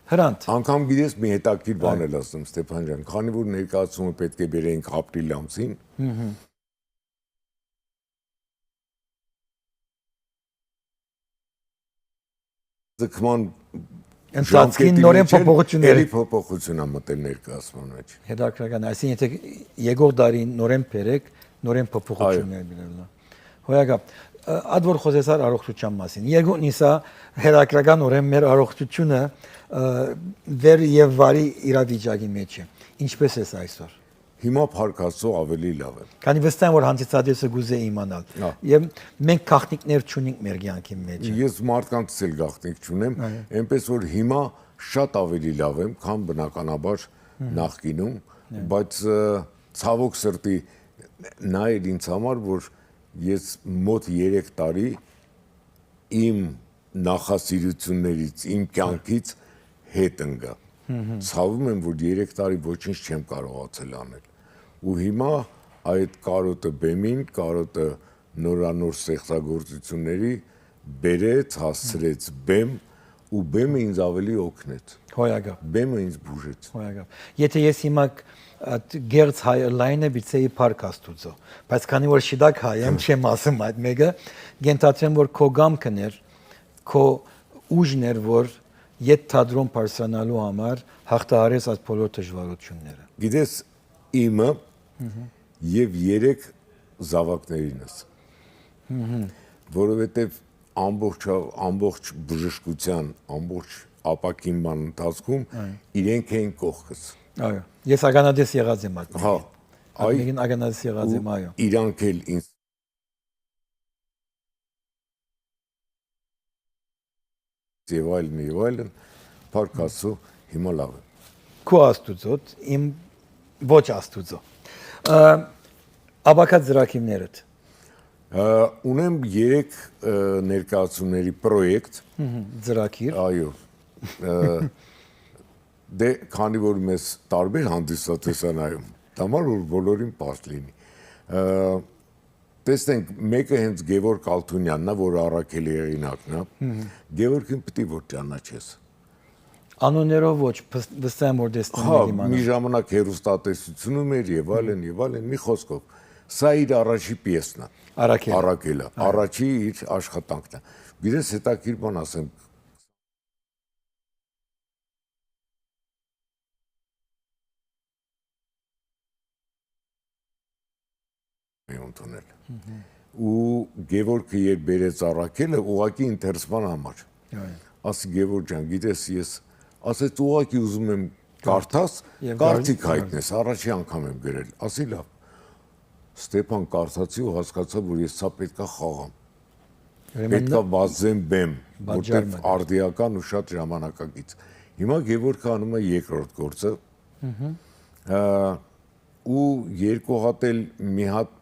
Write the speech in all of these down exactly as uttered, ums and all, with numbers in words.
Հրանդ։ Անգամ գիտես, մի հետաքրքիր բան էլ ասեմ, Ստեփան ջան, քանի որ ներկայացումը պետք է բերենք ապրիլ ամսին, ձգման Ընթացքին նորեն փոփոխություններ։ Էլի փոփոխություն ա մտել ներկայացման մեջ։ Հետաքրական, այսինքն եթե եկող դարին նորեն բերեք, նորեն փոփոխություններ մինելնա։ Հոյակապ, ը, ատ որ խոզեսար առողջության մասին։ Երկու նիսա հետաքրական օրեն մեր առողջությունը, ը, վեր եւ վարի իրավիճակի մեջ է։ Ինչպես ես այսօր։ Հիմա փառք Աստծո ավելի լավ եմ։ Քանի վստահ եմ, որ հանդիսատեսը գուզե իմանալ։ Հա։ Եվ մենք գաղտնիքներ չունենք մեր կյանքի մեջ։ Ես մարդկանց էլ գաղտնիք չունեմ, Այո։ Այնպես որ հիմա շատ ավելի լավ եմ, քան բնականաբար Հմ։ Նախկինում, Հա։ Բայց, ը, ցավոք սրտի նայել ինձ համար, որ ես մոտ երեք տարի իմ նախասիրություններից, իմ կյանքից հետ ընկա։ Հմ, հմ։ Ցավում եմ, որ երեք տարի ոչինչ չեմ կարողացել անել։ Ու հիմա այդ կարոտը բեմին, կարոտը նորանոր ստեղծագործությունների բերեց, հասցրեց բեմ, ու բեմը ինձ ավելի օգնեց։ Հոյակապ։ Բեմը ինձ բուժեց։ Հոյակապ։ Եթե ես հիմա ք-, այդ գեղձ հայ լայնը բիցեի փառք Աստուծո, բայց քանի որ շիտակ հայ եմ, չեմ ասում այդ մեկը, կենթադրեմ, որ քո կամքն էր, քո ուժն էր, որ յետ թատրոն բարձրանալու համար հաղթահարես այդ բոլոր դժվարությունները։ Գիտես, իմը Մհմ։ Եւ երեք զաւակներինս։ Մհմ։ Որովհետեւ ամբողջ, ամբողջ բժշկության, ամբողջ ապակին բան ընթացքում Այո։ Իրենք էին կողքս։ Այո, ես ականատես եղած եմ այդ Հա, մեկին։ Այդ այ, մեկին ականատես եղած ու եմ, այո։ Իրանք էլ ինձ եւ այլն, եւ այլն, փառք Աստծո, հիմա լավ եմ։ Քո Աստուծոդ, իմ ոչ Աստուծո։ Ա, Աբակա ծրագիրներդ։ Ա, Ունեմ երեք, ը, ներկայացումների պրոյեկտ։ Մհմ, ծրագիր։ Այո։ Ը, Դե, քանի որ մեզ տարբեր հանդիսատեսան այում, դամար որ բոլորին պարզ լինի։ Ա, Տեսնենք, մեկը հենց Գևորգ Ալթունյանն է, որ Առաքելի հեղինակն է։ Մհմ։ Գևորգին պիտի որ ճանաչես։ Անուններով ոչ, պս-, վստահ եմ, որ տեսնեմ Հա, եք իմանալ։ Մի ժամանակ հեռուստատեսությունում էր եւ այլն, եւ այլն, մի խոսքով։ Սա իր առաջի պիեսն է։ Առաքելը։ Առաքելը, Այո։ Առաջի իր աշխատանքն է։ Գիտես, հետաքրքիր բան ասեմ, Մհմ։ Ընդունել։ Մհմ։ Ու Գևորգը երբ բերեց առաքելը, ուղղակի ընթերցման համար։ Այո։ Ասի, «Գևորգ ջան, գիտես, ես», ասեց, «ուղղակի ուզում եմ կարդաս, Եվ կարդիք գար- հայտնես, առաջի անգամ եմ գրել»։ Ասի, «Լավ»։ Ստեփան, կարդացի ու հասկացա, որ ես սա պետք է խաղամ։ Ուրեմն Պետք է վազեմ բեմ, պատճառ որտեվ մտա։ Արդիական ու շատ ժամանակակից։ Հիմա Գևորգը անում է երկրորդ գործը։ Մհմ։ Ա, ու երկու հատ էլ մի հատ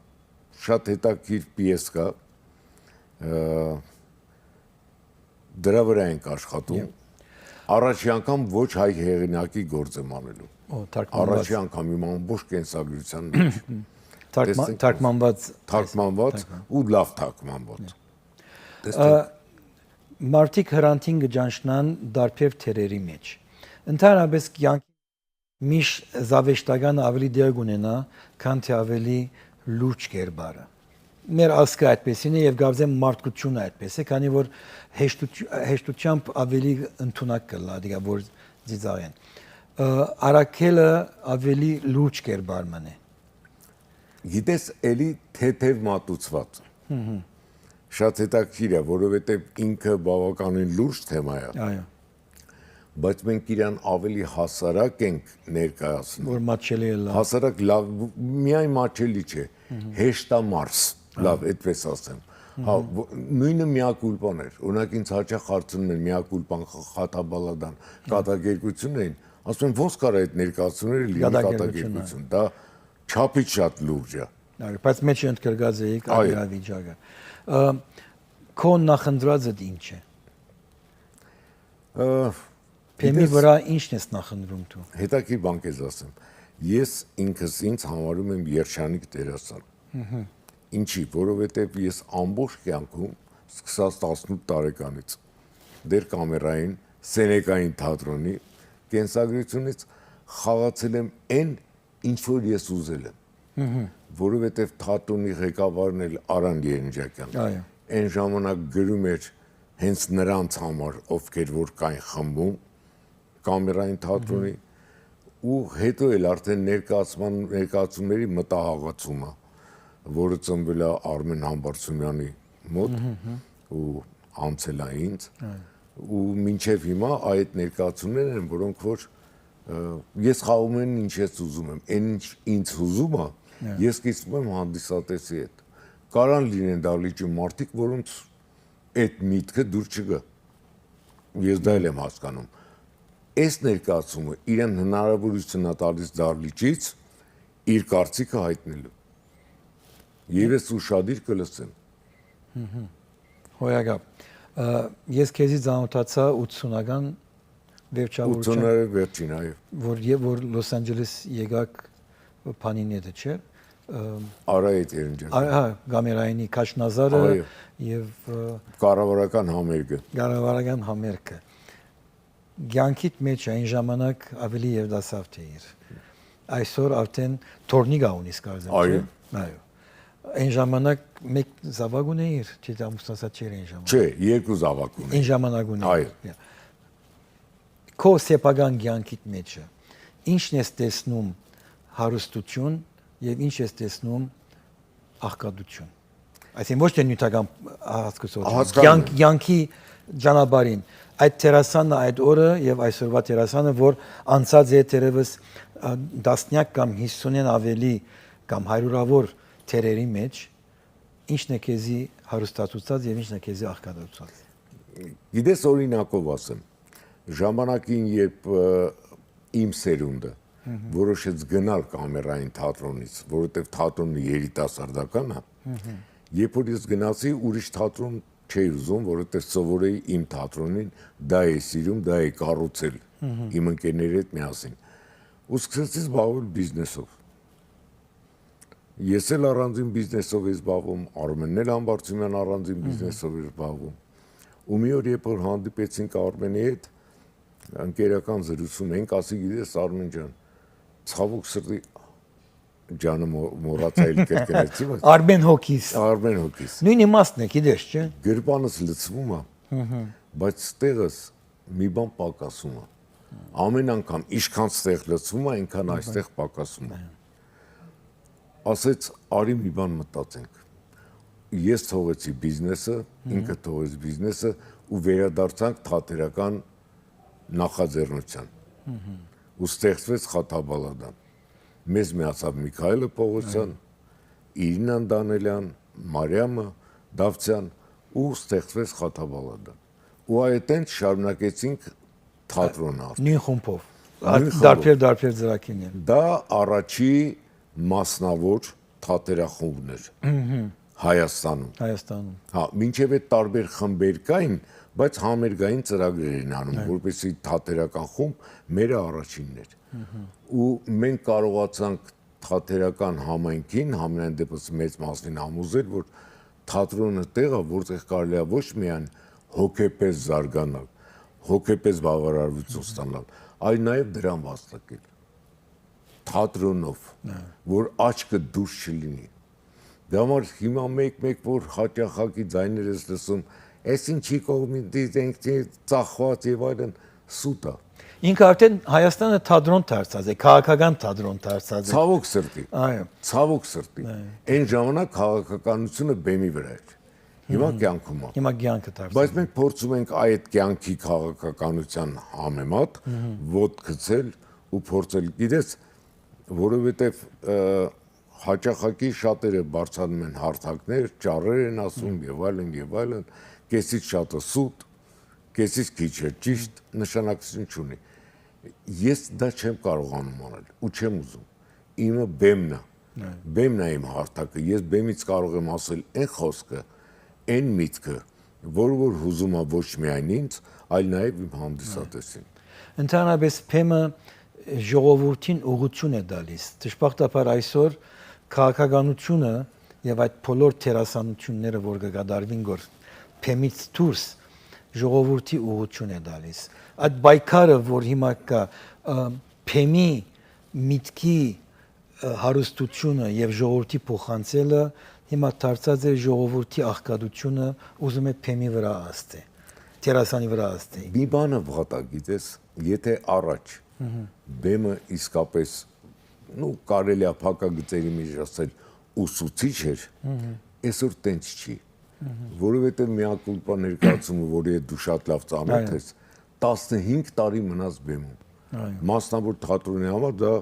շատ հետաքրքիր պիես կա, ը, դրա վրա ենք աշխատում։ Եվ Առաջի անգամ ոչ հայ հեղինակի գործ եմ անելու։ Ո, թարգմանված։ Առաջի անգամ իմ ամբողջ կենսագրության մեջ։ Թարգման-, Տեսնենք, թարգմանված։ Թարգմանված Թարգման- ու լավ թարգմանված։ Տեսնենք։ Ա, մարդիկ հրանտին կը ճանչնան դարբեր թերերի մեջ։ Ընդհանրապես կյանքի միշտ զավեշտականը ավելի դեր կունենա, քան թե ավելի լուրջ կերպարը։ Մեր ազգը այդպեսին է եւ կարծեմ մարդկությունը այդպես է, քանի որ հեշտութ-, հեշտությամբ ավելի ընդունակ կլա, դիգա որ ծիծաղեն։ Ը, Առաքելը ավելի լուրջ կերպար մնե։ Գիտես, էլի թեթև մատուցված։ Հմ, հմ։ Շատ հետաքրքիր է, որովհետև ինքը բավականին լուրջ թեմա է։ Այո։ Բայց մենք իրան ավելի հասարակ ենք ներկայացնում։ Որ մատչելի է լավ։ Հասարակ լավ, միայն մատչելի չէ, Մհմ։ Հեշտամարս, Ահա։ Լավ, այդպես ասեմ։ Հա, Մհմ։ ո-, նույնը միակուլպան էր։ Օրինակ, ինձ հաճախ հարցնում են, միակուլպան խ-, խաթաբալադան, Հա։ Կատակերգություն էին, ասում են, ո՞նց կարա այդ ներկայացումները լինի Կատակերգություն, կատակերգություն։ Դա չափից շատ լուրջ է։ Այո, բայց մեջ ընդգրկած էիք Այո։ Իրավիճակը։ Ը, քո նախընտրածդ ինչ է։ Ը, Բեմի գիտես, վրա ի՞նչն ես նախընտրում դու։ Հետաքրքիր բան կեզ ասեմ։ Ես ինքս ինձ համարում եմ երջանիկ դերասան։ Մհմ։ Ինչի՞, որովհետև ես ամբողջ կյանքում, սկսած տասնութ տարեկանից, դեր կամերային, Սենեկային թատրոնի, կենսագրությունից խաղացել եմ այն, ինչ որ ես ուզել եմ, որովհետեւ թատրոնի ղեկավարն էլ Արամ Երնջակեան։ Այո։ Այն ժամանակ գրում էր հենց նրանց համար, ովքեր որ կային խմբում, կամերային թատրոնի, ու հետո էլ արդեն ներկայացման-, ներկայացումների մտահաղացումը, որը ծնվել է Արմեն Համբարձումյանի մոտ ու անցել է ինձ, ու մինչեւ հիմա այդ ներկայացումներն են, որոնք որ, ը, ես խաղում եմ, ինչ ես ուզում եմ, այն ինչ ինձ ուզում է, ես կիսվում եմ հանդիսատեսի հետ։ Կարան լինեն դահլիճի մարդիկ, որոնց այդ միտքը դուր չգա։ Ես դա էլ եմ հասկանում։ Այս ներկայացումը իրեն հնարավորություն է տալիս դահլիճից իր կարծիքը հայտնելու։ Եվ ես ուշադիր կը լսեմ։ Հոյակապ, ը, ես քեզի ծանոթացայ ութսունական վերջավորության, ութսունական վերջին, այո։ որ, ե-, որ Լոս Անջելես եկաք բանին հետ, չէ՞։ Ը, Արա հետ Երնջակը։ Ա-, հա, Գամերայինի Քաշնազարը Այո։ և, ը, Կառավարական համերգը։ Կառավարական համերգը։ Կյանքիդ մեջ այն ժամանակ ավելի երիտասարդ էիր։ Այսօր արդեն թոռնիկա ունիս, կարծեմ, Այո։ չէ՞։ Այո։ Այն ժամանակ մեկ զաւակ ունեիր, չէ՞, ամուսնացած չէր այն ժամանակ։ Չէ, երկու զաւակ ունեի։ Այն ժամանակ ունեի։ Այո։ Յա։ Քո սեփական կյանքիդ մեջը ի՞նչն ես տեսնում հարստություն եւ ի՞նչ ես տեսնում աղքատություն։ Այսինքն ոչ թե նիւթական հասկացողություն, Հասկանում կյանք-, եմ։ կյանքի ճանապարհին, այդ դերասանը, այդ օրը եւ այսօրվա դերասանը, որ անցած է թերեւս, ա, տասնեակ կամ հիսունէն ավելի կամ հարիւրաւոր դերերի մեջ, ի՞նչն է քեզի հարստացուցած եւ ի՞նչն է քեզի աղքատացուցած։ Գիտես, օրինակով ասեմ, ժամանակին, երբ, ը, իմ սերունդը որոշեց գնալ կամերային թատրոնից, որովհետեւ թատրոնը երիտասարդական է, երբ որ ես գնացի, ուրիշ թատրոն չէի ուզում, որովհետեւ սովոր էի իմ թատրոնին, դա էի սիրում, դա էի կառուցել իմ ընկերների հետ միասին։ Ու սկսեցի զբաղվել բիզնեսով։ Ես էլ առանձին բիզնեսով էի զբաղվում, Արմենն էլ Համբարձումեան առանձին բիզնեսով էր զբաղվում։ Ու մի օր, երբ որ հանդիպեցինք Արմենի հետ, ընկերական զրուցում ենք, ասի, «Գիտես, Արմեն ջան, ցաւոք սրտի», ջանը մո-, մոռացայ էլ կրկնեցի, բայց Արմեն Հոգիս։ Արմեն Հոգիս։ Նոյն իմաստն է, գիտես, չէ՞։ Գրպանս լցվում է, բայց ստեղս մի բան պակասում է։ Ամեն անգամ ինչքան ստեղ լցվում է, այնքան այստեղ պակասում է։ Ասեց, «Արի մի բան մտածենք»։ Ես թողեցի բիզնեսը, ինքը թողեց բիզնեսը ու վերադարձանք թատերական նախաձեռնության։ Ու ստեղծվեց Խաթաբալադան։ Մեզ միացավ Միքայելը Պողոսյան, Իրինան Դանելյան, Մարիամը Դավթյան ու ստեղծվեց Խաթաբալադան։ Ու այդտենց շարունակեցինք թատրոնը արդեն։ Նոյն խումբով։ Նոյն Ար-, խումբով։ դարբեր, դարբեր ծրագիրներ։ Դա առաջի մասնաւոր թատերախումբն էր Հայաստանում։ Հայաստանում։ Հա, մինչեւ այդ տարբեր խմբեր կային, բայց համերգային ծրագրեր էին անում, Այո։ որպեսզի թատերական խումբ մերը առաջինն էր։ Ու մենք կարողացանք թատերական համայնքին, համենայն դեպս մեծ մասին համոզել, որ թատրոնը տեղ է, որտեղ կարելի է ոչ միայն հոգեպես զարգանալ, հոգեպես բավարարություն ստանալ, այլ նաեւ դրան վաստակել։ Թատրոնով, Հա։ որ աչքը դուրս չլինի։ Դե համար հիմա մեկ-մեկ որ հաճախակի ձայներ ես լսում, «Էս ինչի կողմից ենք ծախված» եւ այլն, սուտ է։ Ինքը արդեն Հայաստանը թատրոն դարձած է, քաղաքական թատրոն դարձած է։ Ցավոք սրտի։ Այո։ Ցավոք սրտի։ Այո։ Այն ժամանակ քաղաքականությունը բեմի վրա էր։ Հիմա Հմ։ կյանքում է։ Հիմա կյանքը դարձած Բայց է։ մենք փորձում ենք այդ կյանքի քաղաքականության համեմատ Հմ։ ոտք գցել ու փորձել, գիտես, որովհետև, ը, հաճախակի շատերը բարձրանում են հարթակներ, ճառեր են ասում Հմ։ և այլն, և այլն, կեսից շատը սուտ, կեսից քիչը ճիշտ, նշանակություն չունի։ Ես դա չեմ կարողանում անել ու չեմ ուզում։ Իմը բեմն է։ Այո։ Բեմն է իմ հարթակը։ Ես բեմից կարող եմ ասել այն խոսքը, այն միտքը, որ, որ հուզում է ոչ միայն ինձ, այլ նաև իմ հանդիսատեսին։ Ընդհանրապես բեմը ժողովրդին ուղղություն է տալիս։ Դժբախտաբար այսօր քաղաքականությունը և այդ բոլոր դերասանությունները, որ կկատարվին գոր բեմից դուրս, ժողովուրդի ուղղութիւն է տալիս։ Այդ պայքարը, որ հիմա կայ, ը, բեմի միտքի, ը, հարստութիւնը եւ ժողովուրդի փոխանցելը, հիմա դարձած է ժողովուրդի աղքատութիւնը, ուզում է բեմի վրայ ազդի, դերասանի վրայ ազդի։ Մի բանը վատա գիտես, եթե առաջ Մհմ։ բեմը իսկապէս, նու, կարելի է փակագծերի մեջ ասել, ուսուցիչ էր, Մհմ։ այսօր տենց չի։ Մհմ։ Որովհետեւ միակուլպա ներկայացումը, որի հետ դու շատ լավ ծանոթ Այո։ ես, տասնհինգ տարի մնաց բեմում։ Այո։ Մասնավոր թատրոնի համար դա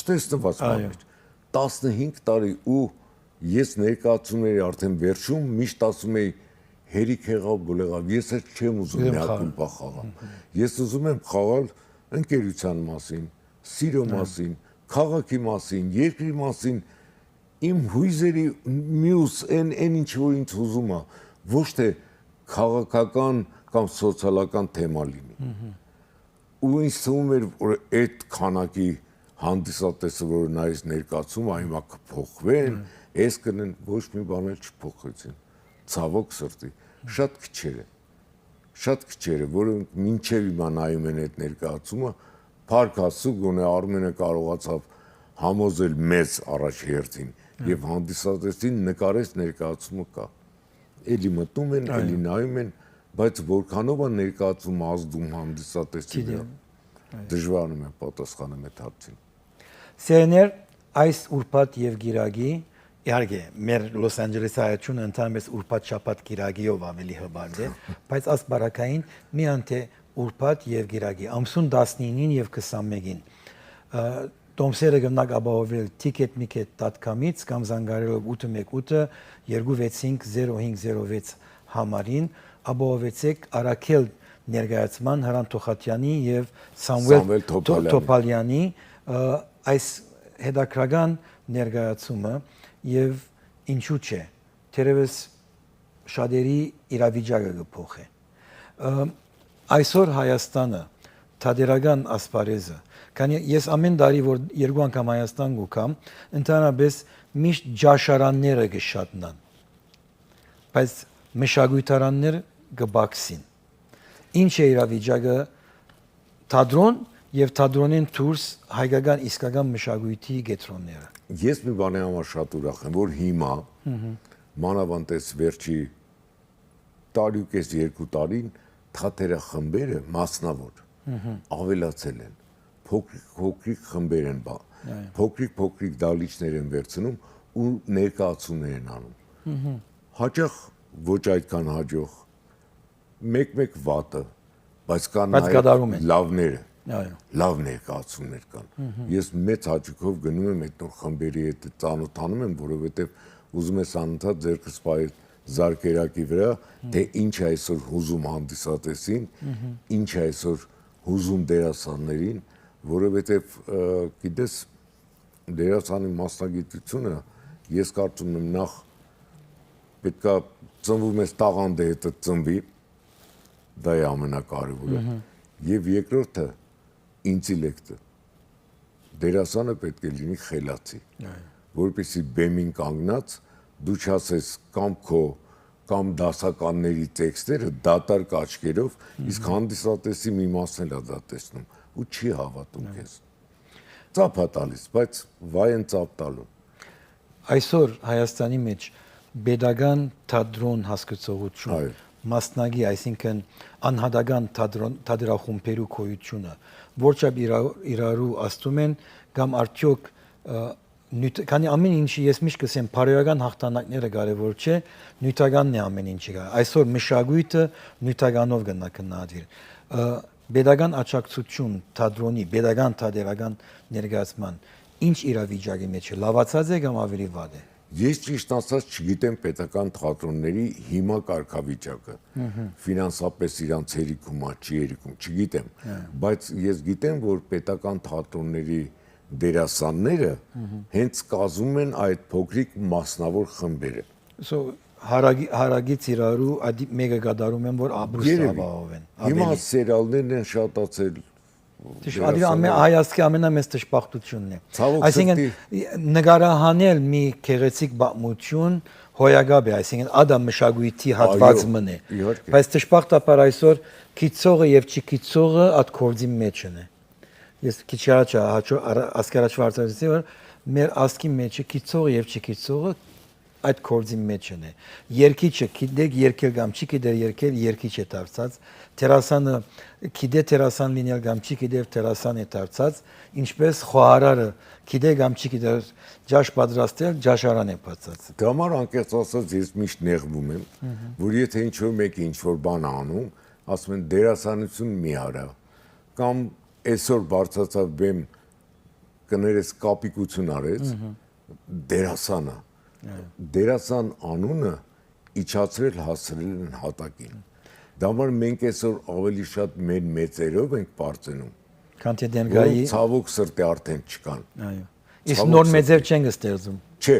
չտեսնված Այո։ բան էր։ Տասնհինգ տարի, ու ես ներկայացումների արդեն վերջում միշտ ասում էի, «Հերիք եղաւ, բուլ եղաv, ես էլ չեմ ուզում Ուզում խաղալ։ միակուլպա խաղալ։ Մհմ։ Ես ուզում եմ խաղալ ընկերության մասին, սիրո Այո։ մասին, քաղաքի մասին, երկրի մասին, իմ հույզերի մյուս այն, այն ինչ որ ինձ հուզում է, ոչ թե քաղաքական կամ սոցիալական թեմա լինի»։ Մհմ։ Ու ինձ թվում էր, որ այդ քանակի հանդիսատեսը, որ նայես ներկայացումը, հիմա կփոխվեն, Մհմ։ այս կնեն, ոչ մի բան էլ չփոխվեցին։ Ցավոք սրտի, շատ քչերը, շատ քչերը, որոնք մինչեւ հիմա նայում են այդ ներկայացումը, փառք Աստծո, գոնե Արմենը կարողացաւ համոզել մեզ առաջ հերթին Այո։ եւ հանդիսատեսին նկարեց ներկայացումը կայ։ Էլի մտնում են, Այո։ էլի նայում են, բայց որքանով է ներկայացումը ազդում հանդիսատեսի վրա։ Գիտեմ։ Այո։ Դժվար եմ պատասխանեմ այդ հարցին։ Սերներ, այս ուրբաթ եւ գիրագի, իհարկե, մեր Լոս Անջելեսի հայությունը ընդհանրապես ուրբաթ շաբաթ գիրագիով ավելի հպարտ է, բայց ասպարակային միան թե ուրբաթ եւ գիրագի, ամսուն տասնինին եւ քսանմէկին, ը, տոմսերը կրնաք ապահովել ticket micket dot com-ից կամ զանգարելով ութը մէկ ութը երկու վեց հինգ զերո հինգ զերո վեց համարին, ապահովեցեք առաքել ներկայացման Հրանտ Թոխատյանի եւ Սամուել Սամուել Թո-, Թոփալյանի։ Թոփալյանի, ը, այս հետաքրական ներկայացումը եւ ինչու՞ չէ, թերեւս շատերի իրավիճակը կը փոխէ։ Ը, այսօր Հայաստանը, թատերական ասպարեզը, քանի ես ամէն տարի, որ երկու անգամ Հայաստան կու գամ, ընդհանրապես միշտ ճաշարանները կը շատնան, բայց մշակոյթարաններ կը պակսին։ Ինչ է իրավիճակը թատրոն եւ թատրոնէն դուրս հայկական իսկական մշակոյթի կեդրոնները։ Ես մի բանի համար շատ ուրախ եմ, որ հիմա, Մհմ։ մանավանդ այս վերջի տարի ու կես, երկու տարին թատերախմբերը մասնավոր Մհմ։ ավելացել են, փոքրիկ, փոքրիկ խմբեր են բա-, Այո։ փոքրիկ, փոքրիկ դահլիճներ են վերցնում ու ներկայացումներ են անում։ Մհմ։ Հաճախ ոչ այդքան հաջող, մեկ-մեկ վատը, բայց կան Բայց նաև կատարում են։ լավները, Այո։ լավ ներկայացումներ կան։ Մհմ։ Ես մեծ հաճույքով գնում եմ այդ նոր խմբերի հետ ծանոթանում եմ, որովհետև ուզում ես անընդհատ ձեռքս պահել զարկերակի վրա, Մհմ։ թե ինչ է այսօր հուզում հանդիսատեսին, Մհմ։ ինչ է այսօր հուզում դերասաններին, որովհետև, ը, գիտես, դերասանի մասնագիտությունը, ես կարծում եմ, նախ պետք է ծնվում ես տաղանդը հետը ծնվի, դա է ամենակարևորը։ Մհմ։ Եվ երկրորդը, ինտելեկտը։ Դերասանը պետք է լինի խելացի, Այո։ որպեսզի բեմին կանգնած դու չասես կամ քո, կամ դասականների տեքստերը դատարկ աչքերով, իսկ Մհմ։ հանդիսատեսի մի մասն էլ ա դա տեսնում ու չի հավատում Այո։ քեզ։ Ծափ ա տալիս, բայց վայ են ծափ տալու։ Այսօր Հայաստանի մեջ պետական թատրոն հասկցողություն, Այո։ մասնակի, այսինքն անհատական թատրոն, թատերախումբերու գոյությունը, որչափ իրա-, իրարու ազդում են կամ արդյոք, ը, նիւթ-, քանի ամեն ինչի, ես միշտ կ'ըսեմ, բարոյական հաղթանակները կարևոր չէ, նիւթականն է ամեն ինչի գա-, այսօր մշակոյթը նիւթականով կը ն-, կը նահատվի։ Ը, պետական աջակցություն թատրոնի, պետական թատերական ներկայացման ինչ իրավիճակի մեջ է, լավացած է կամ ավելի վատ է։ Ես ճիշտ ասած չգիտեմ պետական թատրոնների հիմա կարգավիճակը, Մհմ։ ֆինանսապես իրանց հերիքում ա, չի հերիքում, չգիտեմ, Հա։ բայց ես գիտեմ, որ պետական թատրոնների դերասանները Մհմ։ հենց կազմում են այդ փոքրիկ մասնավոր խմբերը։ So, հարագի-, հարագից իրարու այդ մեկը կատարում են, որ ապրուստ Երևի։ ապահովեն, Հիմա ավելի։ սերիալներն են շատացել, Դժ-, ադի դերասանը ամէ-, հայ ազգի ամենամեծ դժբախտությունն է։ Ցաւոք Այսինքն, սրտի։ Նկարահանել մի գեղեցիկ պատմություն հոյակապ է, այսինքն, ադա մշակույթի հատված Այո, մն է։ իհարկե։ Բայց դժբախտաբար այսօր գիծողը եւ չգիծողը այդ գործին մեջ են է։ Ես քիչ առաջ ա-, հաչո-, արա-, ասկի առաջ վարձացի, որ մեր ազգի մեջ է գիծողը եւ չգիծողը այդ գործին մեջ են է։ Երգիչը գիտեք երգել կամ չի գիտեր երգել, երգիչ է դարձած։ Դերասանը գիտե դերասան լինել կամ չի գիտեր դերասան է դարձած, ինչպես խոհարարը գիտե կամ չի գիտեր ճաշ պատրաստել, ճաշարան է բացած։ Դե համար անկեղծ ասած, ես միշտ նեղվում եմ, Մհմ։ որ եթե ինչ-որ մեկը ինչ-որ բան ա անում, ասում են, «Դերասանություն մի արա», կամ այսօր բարձացավ բեմ, կներես կապիկություն արեց, Մհմ։ «Դերասան ա»։ Այո։ Դերասան անունը իջացրել հասցրել են հատակին։ Դա համար մենք այսօր ավելի շատ մեր մեծերով ենք պարծենում, Քան թե դեն որոնք գայի ցաւոք սրտի արդեն չկան։ Այո։ Իսկ Ցաւոք նոր մեծեր սրտի։ չենք ստեղծում։ Չէ,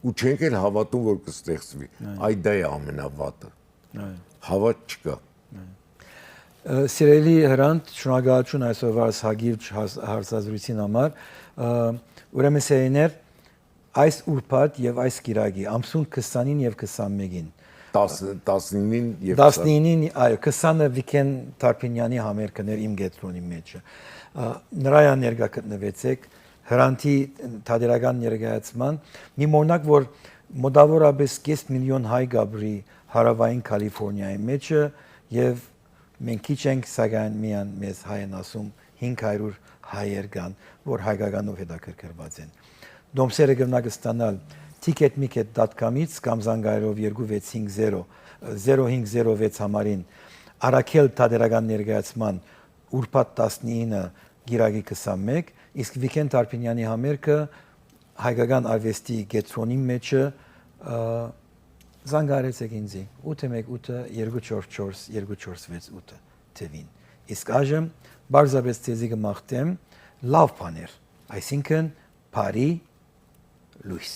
ու չենք էլ հավատում, որ կստեղծվի։ Այո։ Այդ դա է ամենավատը։ Այո։ Հավատ չկա։ Այո։ Ը, սիրելի Հրանդ, շնորհակալություն այսօրվա այս հագիր հարց-, հարցազրույցին համար։ Ը, ուրեմն, սերիներ, այս ուրբաթ եւ այս կիրակի, ամսուն քսանին եւ քսանմէկին։ Տաս-, տասնինին եւ քսան։ Տասնինին, այո, քսանը Վիգէն Թարփինեանի համերգն էր իմ կեդրոնի մեջը։ Ա, նրայա ներկայ գտնուեցէք, Հրանտի թատերական ներկայացման, մի մորնակ, որ մոտավորապես կես միլիոն հայ կապրի հարավային Կալիֆորնիայի մեջը, եւ մենք քիչ ենք, սակայն միան մեզ հայ են ասում, հինգ հարիւր հայեր կան, որ հայկականով հետաքրքրված են։ Դոմսերը կրնակ ստանալ ticket micket dot com-ից կամ զանգահարելով երկու վեց հինգ զերո, զերո հինգ զերո վեց համարին, առաքել թատերական ներկայացման ուրբաթ տասնինը, կիրակի քսանմէկ, իսկ Վիգէն Թարփինեանի համերգը հայկական արուեստի կեդրոնի մեջը, ը, զանգահարեցէք ինձի, ութը մէկ ութը երկու չորս չորս երկու չորս վեց ութը թեւին։ Իսկ այժմ պարզապէս ձեզի կը մաղթեմ լաւ բաներ, այսինքն բարի լոյս։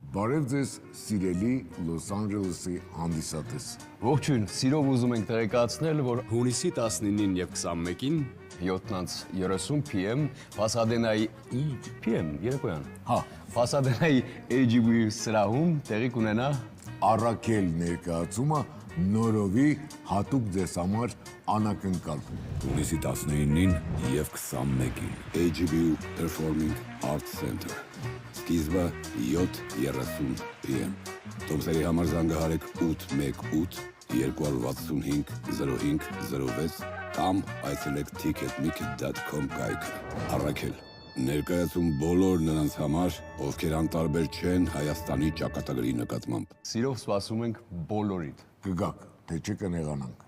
Բարև ձեզ, սիրելի Լոս Անջելեսի հանդիսատես։ Ողջույն, սիրով ուզում ենք տեղեկացնել, որ հունիսի տասնինին եւ քսանմէկին, յոթ անց երեսուն P M, Փասադենայի, P M, երեկոյան։ Հա։ Փասադենայի A G B սրահում տեղի կունենա Առաքել ներկայացումը նորովի յատուկ ձեզ համար անակնկալ։ Հունիսի տասնինին եւ քսանմէկին, A G B Performing Arts Center։ Սկիզբը յոթ երեսուն P M։ Դոմսերի համար զանգահարեք ութ մէկ ութ երկու հարյուր վաթսուն հինգ զերո հինգ զերո վեց կամ այցելեք ticket micket dot com կայքը։ Առաքել։ Ներկայացում բոլոր նրանց համար, ովքեր անտարբեր չեն Հայաստանի ճակատագրի նկատմամբ։ Սիրով սպասում ենք բոլորիդ։ Կգաք, թե չէ կնեղանանք։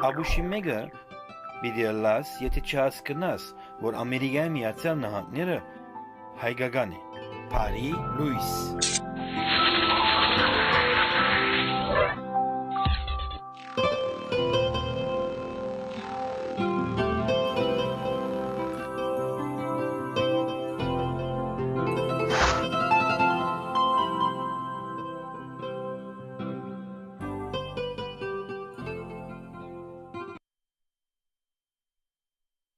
Աբուշի մեկը պիտի ըլլաս, եթե չհասկնաս, որ Ամերիկայի Միացյալ Նահանգները հայկական է։ Բարի լոյս։